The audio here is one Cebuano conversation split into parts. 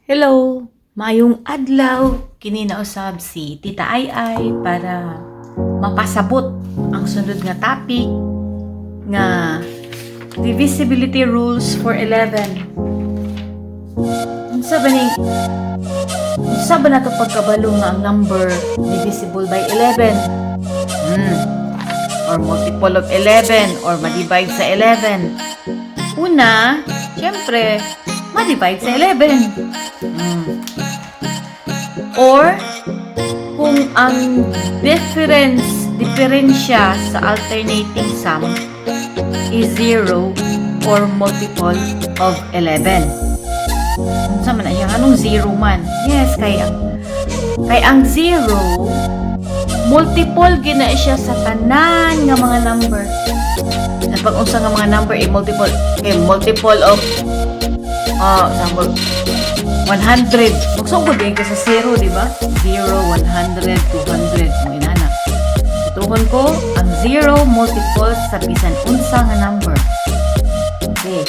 Hello! Maayong adlaw, kini na usab si Tita Ai Ai para mapasabot ang sunod nga topic nga divisibility rules for 11. Unsa ba nato pagkabalo nga ang number divisible by 11? Or multiple of 11 or ma-divide sa 11. Una, syempre, ma-divide sa 11. Or, kung ang diferensya sa alternating sum is 0 or multiple of 11. Unsa man na siya? Anong 0 man? Yes, kay ang 0 multiple gina siya sa tanan nga mga number. At pag unsa nga mga number i multiple, kay multiple of example 100. Magsugod din ka sa 0, di ba? 0, 100, 200, mo inana. Tutuhon ko, ang 0 multiple sa bisan unsa nga number. Okay.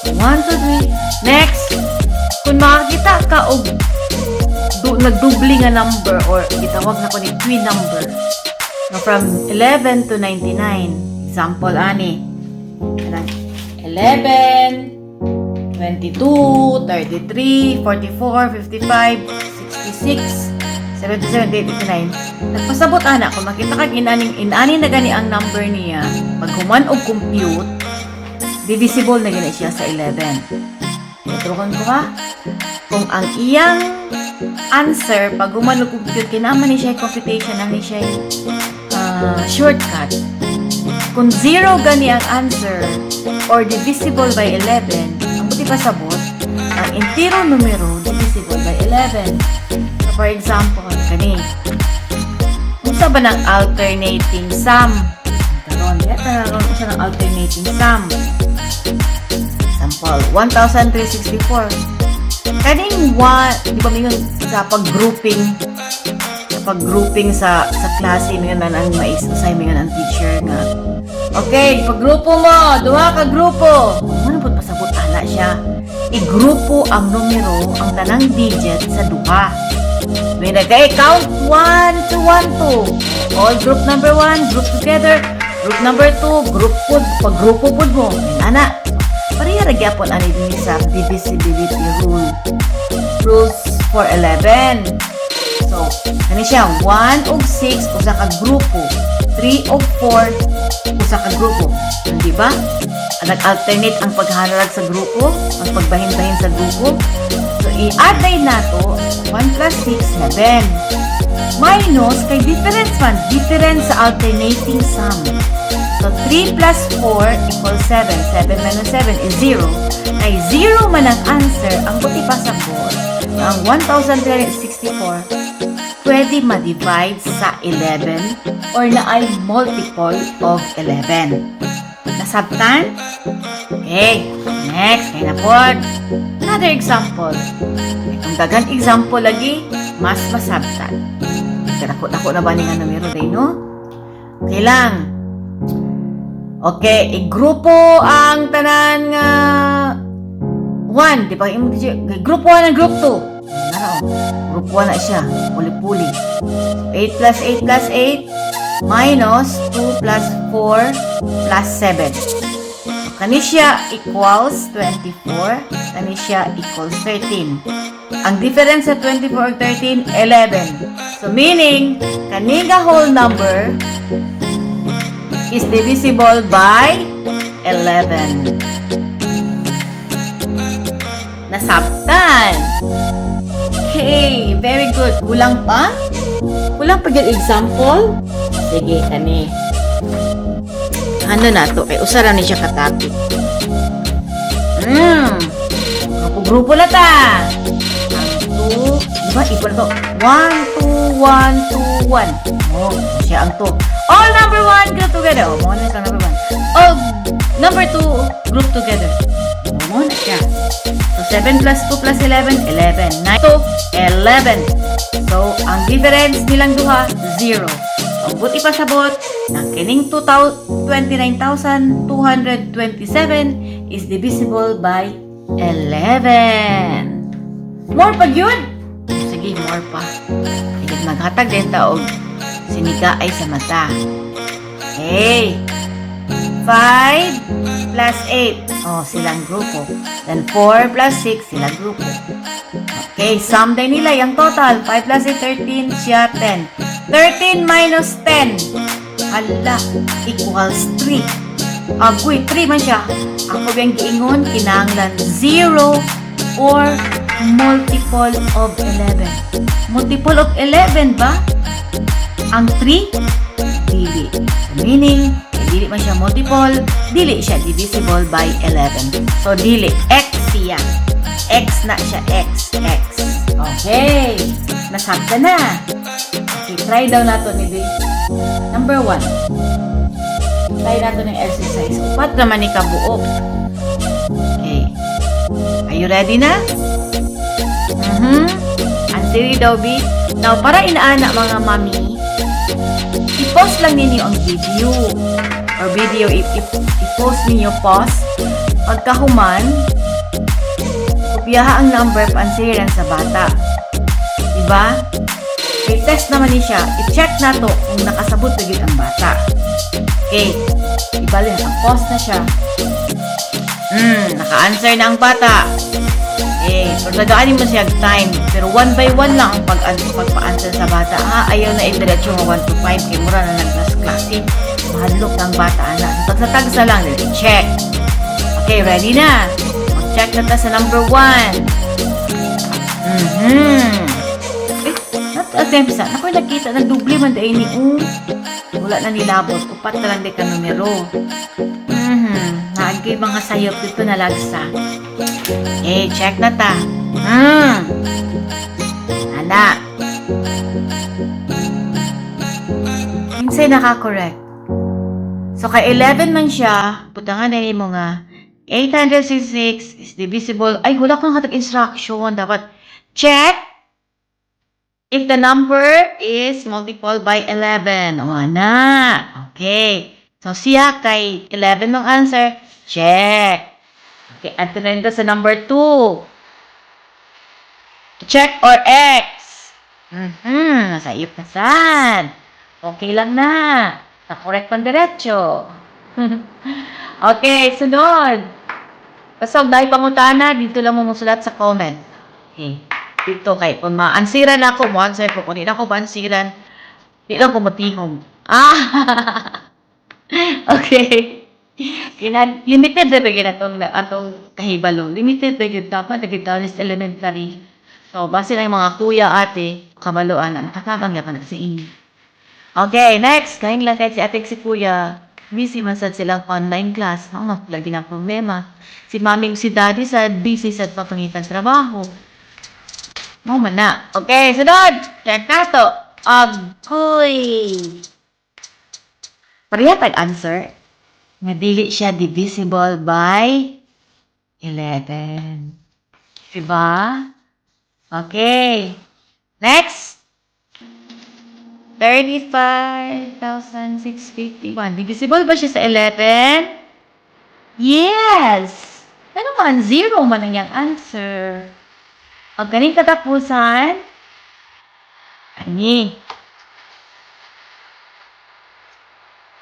1, 2, 3. Next, kung makakita ka og nagdubli nga number or gitawag na ko ni twin number nga from 11 to 99. Example ani. Kanang 11, 22, 33, 44, 55, 66, 77, 89. Nagpasabot ana, kung makita kag inaning inani na gani ang number niya, pag human og compute, divisible na gani siya sa 11. Turukan ko ha. Kung ang iyang answer, pag human og compute, kinama ni siya computation, na ni siya shortcut. Kung 0 gani ang answer or divisible by 11, ang buot ipasabot, ang entero numero divisible by 11. So for example, kani. Unsa ba ng alternating sum? Karon, diha ta karon unsa ng alternating sum. Example, 1,364. Kaning one, di ba mingon sa pag-grouping sa klase, mingon man ang mais usay mingon ang teacher nga, "Okay, paggrupo mo, duha ka grupo." Ano pud pasabot ana siya? Igrupo ang numero, ang tanang digit sa duha. May nagkay count 1 to 1 2. All group number 1, group together. Group number 2, group pud, paggrupo pud mo. Ana. Pareha ra gyapon ani dinhi sa divisibility rule. Rules for 11. So, kani siya 1 og 6 usa ka grupo, 3 og 4 usa ka grupo. Di ba? Nag-alternate ang paghanarag sa grupo, ang pagbahin-bahin sa grupo. So, i-add na nato 1 plus 6, 7. Minus, kay difference man, difference sa alternating sum. So, 3 plus 4 equals 7. 7 minus 7 is 0. Kay 0 man ang answer, ang buot ipasabot, ang 1,364 pwede ma-divide sa 11 or naay multiple of 11. Nasabtan? Okay. Next, kay na pod. Another example. Kung daghan example lagi, mas masabtan. Kadako-dako na ba ni nga numero day, no? Okay lang. Okay, igrupo ang tanan nga 1, di ba? Imo di group 1 and group 2. Ano? Group 1 na siya, puli-puli. 8 plus 8 plus 8 minus 2 plus 4 plus 7. So, kani siya equals 24, kani siya equals 13. Ang difference sa 24 ug 13, 11. So meaning, kani nga whole number is divisible by 11. Nasabtan. Okay, very good. Kulang pa? Kulang pa yung example? Sige, kani. Ano na to? Kay usa ra ni siya ka topic. Grupo-grupo na ta. Ang 2, di ba? Equal to 1, 2, 1, 2, 1. Oh, siya ang 2. All number 1 group together. Oh, mo na siya number 1. All number 2 group together. Oh, mo na siya. So, 7 plus 2 plus 11, 11. 9 2, 11. So, ang difference nilang duha, 0. Ang buot ipasabot, ng kining 29,227 is divisible by 11. More More pa gyud. Sige, more pa. Sige, maghatag din ta og siniga ay sa mata. Okay. 5 plus 8. Oh, silang grupo. Then 4 plus 6, silang grupo. Okay, sum din nila yung total. 5 plus 8, 13, siya 10. 13 minus 10. Hala, equals 3. Agoy, 3 man siya. Ako biyang giingon, kinahanglan 0 or multiple of 11. Multiple of 11 ba? Ang 3? Dili. So, meaning, eh, dili man siya multiple, dili siya divisible by 11. So, dili. X siya. X na siya. X. X. Okay. Nasabta na. Okay, try daw nato ni B. Number 1. Try nato ng exercise. Upat naman ni kabuok. Okay. Are you ready na? Answer daw, B. Now, para inaana, mga mami, i-pause lang ninyo ang video. Or video, i-pause ninyo, pause. Pagkahuman, kopyaha ang number, pa-answeran sa bata. Diba? Kay test naman ni siya, i-check na to kung nakasabot na gyud ang bata. Okay. Ibali, naka-pause na siya. Naka-answer na ang bata. Eh, pero tagaan mo siya time. Pero one by one lang ang pagpa-answer sa bata. Ha, ayaw na idiretso nga 1 to 5 kay mura na nag-klase. Mahadlok ng bata ana. So, tagsa-tagsa lang, then check. Okay, ready na. Mag-check na ta sa number 1. Eh, not attempt sa. Naku, nakita, nagdubli man dahil ni. Wala na nilabot. Upat na lang di ka numero. Naagay mga sayop dito na lagsa. Eh, check na ta. Ana. Kinsay naka-correct? So, kay 11 man siya, butangan na mo nga, 866 is divisible. Ay, wala kang hatag instruction. Dapat, check if the number is multiple by 11. O, ana. Okay. So, siya kay 11 mong answer, check. Okay, ato na rin sa number 2. Check or X. Nasa iyo pa sad. Okay lang na. Na-correct pang diretso. Okay, sunod. Basta dahil pangutana, dito lang mo musulat sa comment. Okay. Dito kay kung maansiran ako, mo answer ko. Kung di na ako maansiran, di lang ko matingog. Ah! Okay. Limited na ba gyud atong kahibalo? Limited na gyud, dapat na gyud sa elementary. So, base lang yung mga kuya, ate, kabaluan, nakatabang yapan na sa inyo. Okay, next. Kain lang kahit si ate, si kuya. Busy man sad silang online class. Ako, lagi na problema. Si mami ug si daddy sad busy sad papangitan trabaho. Mao man na. Okay, sunod. Check na to. Agoy. Pareha tag answer. Nga dili siya divisible by 11. Diba? Okay. Next. 35,651. Divisible ba siya sa 11? Yes! Ano man, zero man ang iyang answer. Ang ganing katapusan, ani.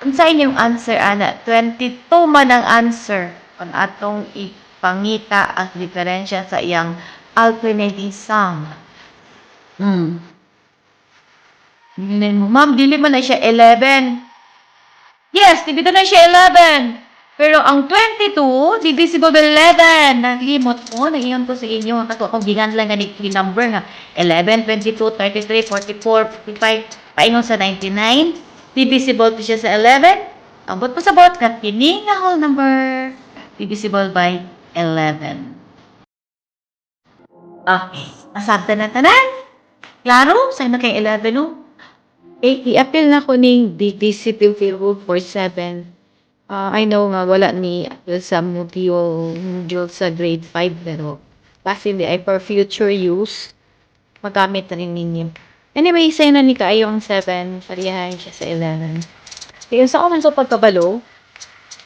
Unsa inyong answer, ana? 22 man ang answer kung atong ipangita ang diferensya sa iyang alternating sum. Ma'am, dili man na siya 11. Yes, dito na siya 11. Pero ang 22, divisible by 11. Nalimot ko, nag-ingon ko sa inyo. Kato akong gigan lang gani number nga. 11, 22, 33, 44, 55, paingon sa 99. Divisible to siya sa 11. Ambot po sa bot, nga kini nga whole number divisible by 11. Okay. Nasabta na tanan. Klaro? Sa'yo na kay 11, no? Eh, i-appeal na ko ning divisibility for 7. Ah, I know nga wala ni appeal sa module module sa grade 5, pero base di ay for future use, magamit na rin ninyo. Anyway, sayo na ni kaayo ang 7, pareha siya sa 11. Kaya sa man sa pagkabalo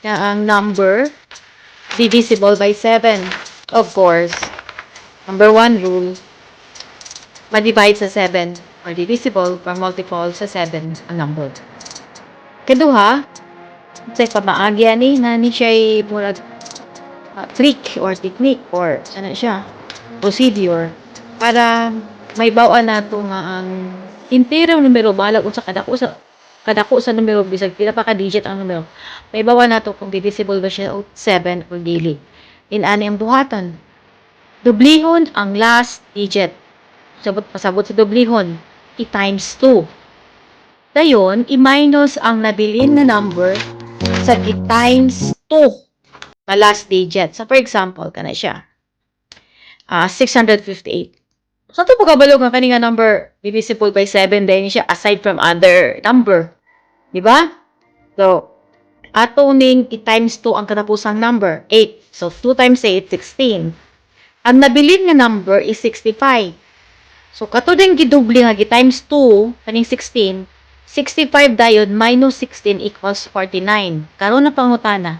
na ang number divisible by 7. Of course, number 1 rule, Ma-divide sa 7 or divisible or multiple sa 7 ang number. Kaduha, say pamaagi ani na ni siya murag trick or technique or ano siya, procedure para mahibaw-an nato nga ang enterong numero, bahalag unsa kadako sa numero, bisag pila pa ka digit ang numero, mahibaw-an nato kung divisible ba siya og 7 or dili. Inani ang buhaton: dublihon ang last digit. Sabot, pasabot sa dublihon, i-times 2. Dayon, i-minus ang nabilin na number sa gi-times 2 na last digit. So, for example, kana siya. 658. Sa to pagkabalo nga kani nga number divisible by 7 din siya aside from other number? Di ba? So, ato ning i-times 2 ang katapusang number, 8. So, 2 times 8, 16. Ang nabilin nga number is 65. So, kato din gidubli nga gi-times 2, kaning 16, 65 dayon minus 16 equals 49. Karon na pangutana.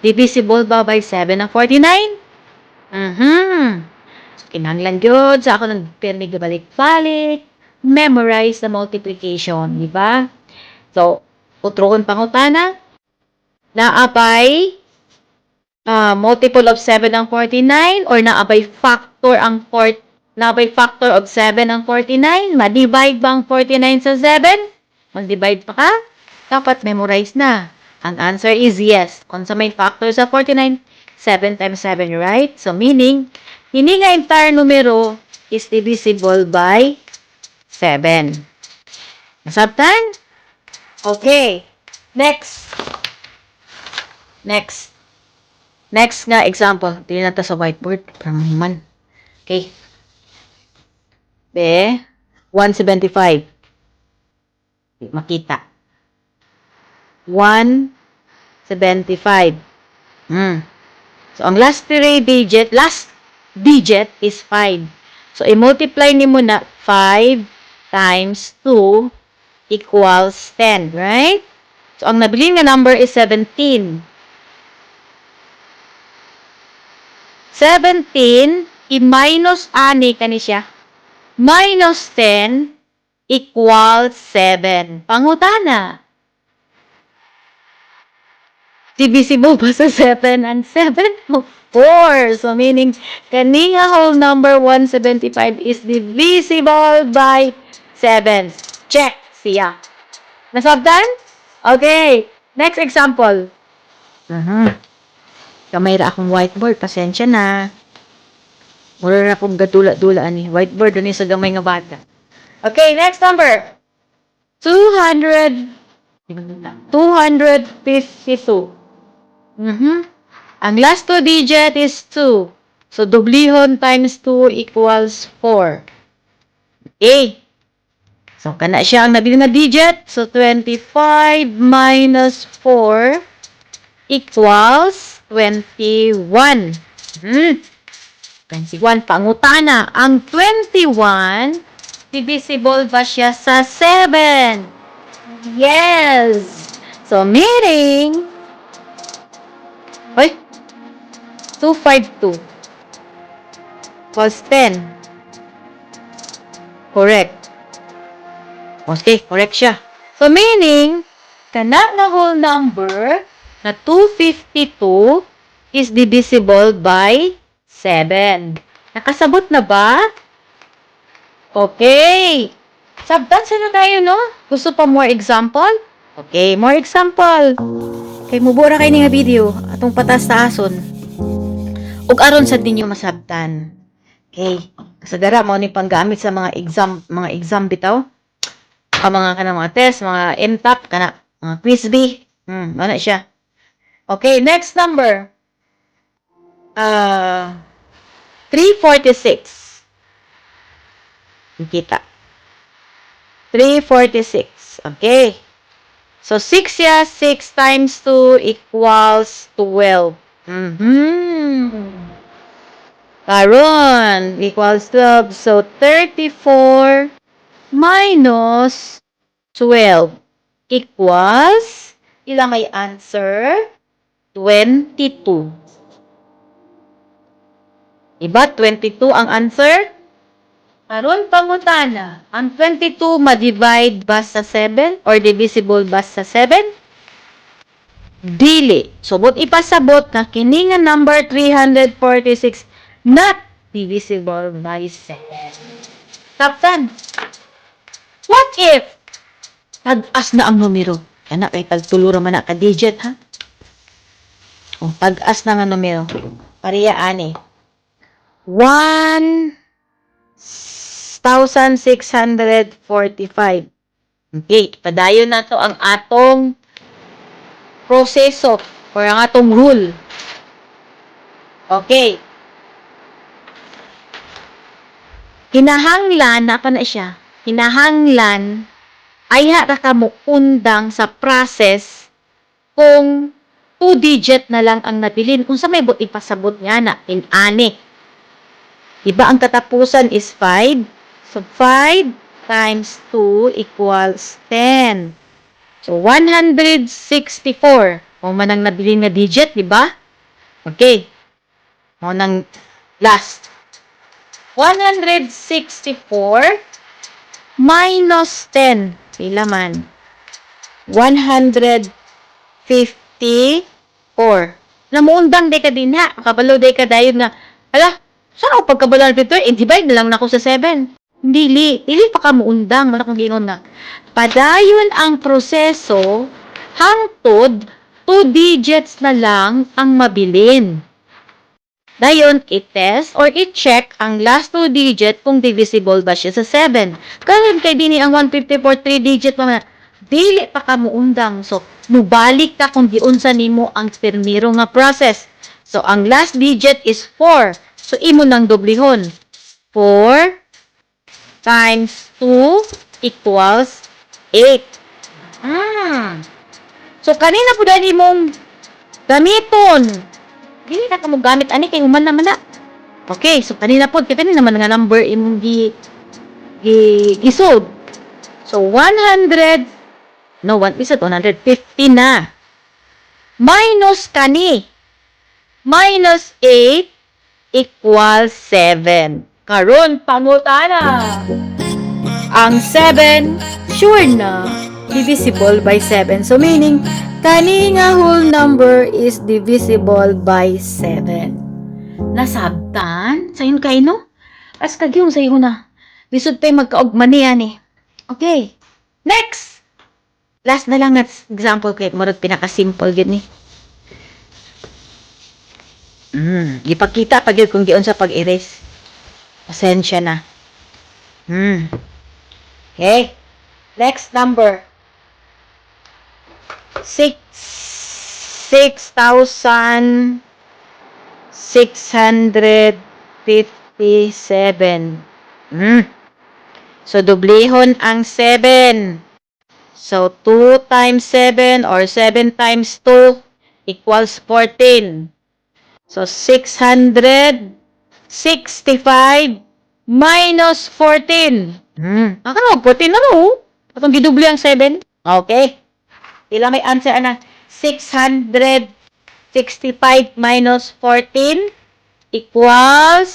Divisible ba by 7 ang 49? So, kinahanglan gyud sa ako ng pirmi balik-balik, memorize the multiplication, di ba? So, utrohon pangutana, naa bay multiple of 7 ang 49 or naa bay factor of 7 ang 49? Ma-divide ba ang 49 sa 7? Mag-divide pa ka? Dapat memorize na. Ang answer is yes. Kung sa may factor sa 49, 7 times 7, right? So, meaning, ini nga entire numero is divisible by 7. Nasabtan? Okay. Next. Next. Next nga example. Dili na ta sa whiteboard. Para mahiman. Okay. Be, 175. Di makita. 175. So, ang last three digit, last digit is 5. So, i-multiply nimo na 5 times 2 equals 10, right? So, ang nabilin nga number is 17. 17, i-minus ani kani siya. Minus 10 equals 7. Pangutana. Divisible ba sa 7 and 7? Of course. So, meaning, kani nga whole number 175 is divisible by 7. Check siya. Nasabtan? Okay. Next example. Gamay ra akong whiteboard. Pasensya na. Mura na akong gadula-dula ani. Whiteboard ni sa gamay nga bata. Okay, next number. 200 252. Ang last two digit is 2. So, dublihon times 2 equals 4. Okay. So, kana siya ang nabili na digit. So, 25 minus 4 equals 21. 21. Pangutana. Ang 21, divisible ba siya sa 7? Yes! So, meaning, ay, 252 equals 10. Correct. Okay, correct siya. So, meaning, kana nga whole number na 252 is divisible by 7. Nakasabot na ba? Okay. Sabtan sa na tayo, no? Gusto pa more example? Okay, more example. Kay mubo ra kay ni nga video atong patas-taason. Ug aron sad ninyo masabtan. Okay. Kasagara mao ni panggamit sa mga exam bitaw. Ang mga kanang mga test, mga MTAP kana, mga quiz bee. Mao na siya. Okay, next number. 346. Kita. 346. Okay. So, 6 ya, 6 times 2 equals 12. Karon, equals 12. So, 34 minus 12 equals, ila may answer? 22. Diba? 22 ang answer? Karon pangutana, ang 22 ma-divide ba sa 7 or divisible ba sa 7? Dili. So, buot ipasabot na kini nga number 346 not divisible by 7. Kaptan, what if Tag-as na ang numero? Kana kay tagtulo ra man na ka digit, ha? Oh, tag-as na nga numero. Pareha ani. 1,645. Okay, padayon na to ang atong proseso or ang atong rule. Okay. Kinahanglan na pa na siya. Kinahanglan ayha ra ka moundang sa process kung two digit na lang ang nabilin. Kung sa may buot ipasabot nga na, in-ani. Diba ang katapusan is 5? So, 5 times 2 equals 10. So, 164. Mao man ang nabilin nga digit, di ba? Okay. Mao nang last. 164 minus 10. Pila man? 154. Namuundang day ka din ha. Kabalo day ka dayon nga. Hala, saan ako pagkabalo ng 54? I-divide na lang nako sa 7. Dili. Dili pa ka muundang. Mao na kong giingon nga. Padayon ang proseso hangtod 2 digits na lang ang mabilin. Dayon, i-test or i-check ang last two digit kung divisible ba siya sa 7. Karon kay dini ang 154 3 digit pa man. Dili pa ka muundang. So, mubalik ka kung giunsa nimo ang pirmiro nga process. So, ang last digit is 4. So, imo nang doblihon. 4 times 2 equals 8. So, kanina po dahil imong gamiton. Dili na ka mo gamit ani kay human naman na. Okay, so kanina po, kay kanina naman nga number imong gi gisolve. So 100, no, 1 is 150 na. Minus kani. Minus 8 equals 7. Karon pangutana. Ang 7, sure na, divisible by 7. So, meaning, kani nga whole number is divisible by 7. Nasabtan? Sayon kay no? As kagyong sayo na. Lisod pa'y magkaugma niya ni. Okay. Next! Last na lang na example kay murag pinaka-simple gyud ni. Gipakita pa gyud kung giunsa pag-erase. Pasensya na. Okay. Next number. 6,657. So, dublihon ang 7. So, 2 times 7 or 7 times 2 equals 14. So, 665 minus 14. Akala ko, 14 na no? Atong giduble ang 7. Okay. Pila may answer ana? 665 minus 14 equals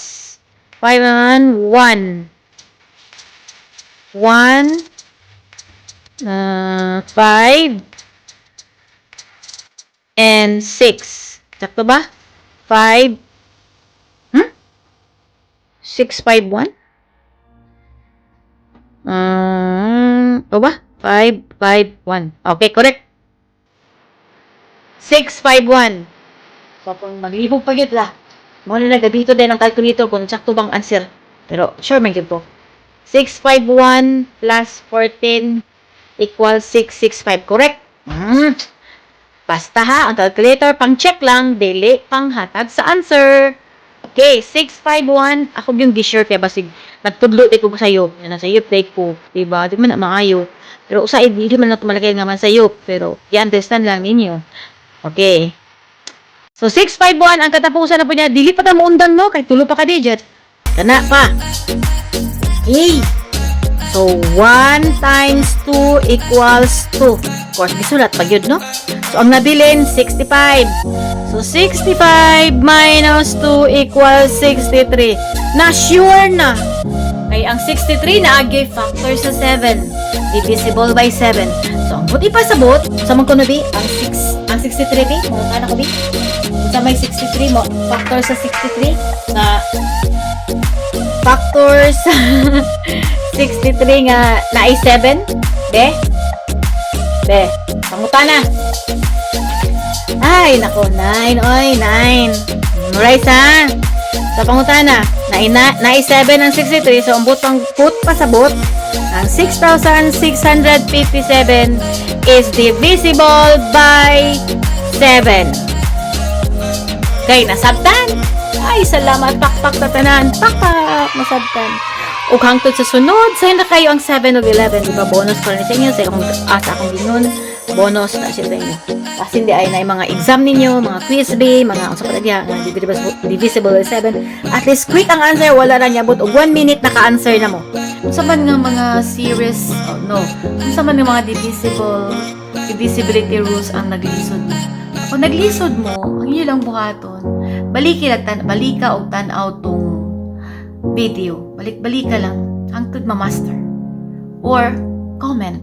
5 and 1. 1, 5, and 6. Sakto ba? 5, 6, 5, 1? O ba? 5, 5, 1. Okay, correct. 6, 5, 1. So, kung maglibog pa gyud la, mao na nagabito din ang calculator kung sakto bang answer. Pero, sure man gyud ko. 651 plus 14 equals 665. Correct? Basta ha, ang calculator pang check lang, dili pang hatag sa answer. Okay, 651. Ako yung gi-share kaya basig nagtudlo day ko sa iyo. Yan sa day ko, diba? Di man na maayo. Pero usahay di man na tumalagay nga man sa iyo, pero i-understand lang ninyo. Okay. So 651 ang katapusan na po niya. Dili pa ta moundang no kay tulo pa ka digit. Kana pa. Okay. So 1 times 2 equals 2. Of course, gisulat pa gyud no. So ang nabilin 65. So 65 minus 2 equals 63. Na sure na. Kay Kay ang 63 naa gyuy factor sa 7. Divisible by 7. So, ang buot ipasabot, sa man kuno bi, ang 6, ang 63 bi, mo kana ko bi. Sa may 63 mo, factor sa 63 nga factor sa 63 nga naay 7, be? Be, pangutana. Ay, nako, 9, oy, 9. Memorize ha. Sa pangutana, naay 7 ang 63, so ang buot pang buot pasabot, ang 6,657 is divisible by 7. Okay, nasabtan. Ay, salamat. Pakpak ta tanan. Pakpak, nasabtan. Ug hangtod sa sunod, say na kayo ang 7 ug 11, di ba? Bonus ko rin sa inyo. Sa akong, sa akong ginon, bonus na siya sa inyo. Kasi hindi ay na yung mga exam ninyo, mga quiz B, mga unsa pa diha, mga divisible by 7. At least quick ang answer, wala ra niabot og 1 minute, naka-answer na mo. Unsa man nga mga series, oh, no, unsa man nga mga divisibility rules ang naglisod mo? Kung naglisod mo, ang inyo lang buhaton, balika og tan-aw tong video. Balik-balika lang hangtod ma-master. Or comment.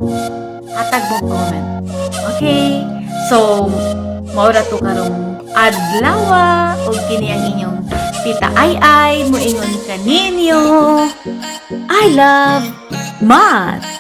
Hatag mo comment. Okay? So, mao ra to karong adlaw, ug kini ang inyong Tita Ay Ay, moingon kaninyo. I love math.